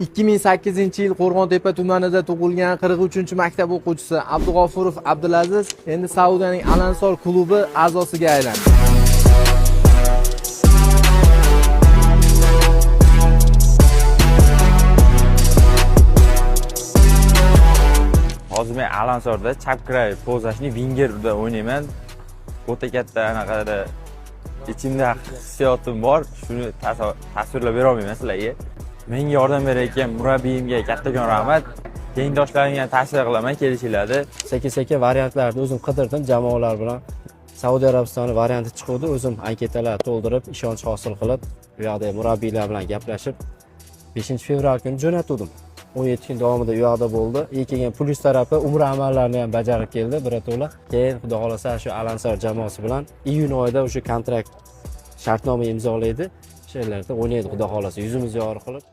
2008-yil Qo'rg'ontepa tumanida tug'ilgan 43-maktab o'quvchisi Abdug'ofurov Abdulaziz endi Saudiyaning Al Ansor klubi a'zosiga aylandi. Hozir men Al Ansorda chap край полузащитник vingerda o'ynayman. O'ta katta anaqada ichimda hissiyotim bor, shuni tasvirlab bera olmayman sizlarga. Menga yordam berayotgan murabbiyimga kattakon rahmat. Tengdoshlarimga ham tavsiya qilaman kelishinglarni. Sekin sekin variantlarni o'zim qidirdim jamoalar bilan. Saudiya Arabistoni varianti chiquvdi, o'zim anketalar to'ldirib, ishonch hosil qilib, u yoqda murabbiylar bilan gaplashib, 5 fevral kuni jo'natuvdim. 17 kun davomida u yoqda bo'ldi. И keyin plyus tarafi, umra amallarini ham bajarib keldi birato'la. Keyin xudo xohlasa shu Al Ansor jamoasi bilan iyun oyida o'sha kontrakt, shartnoma imzolaydi. O'sha yerlarda o'ynaydi, xudo xohlasa, yuzimiz yorug' qilib.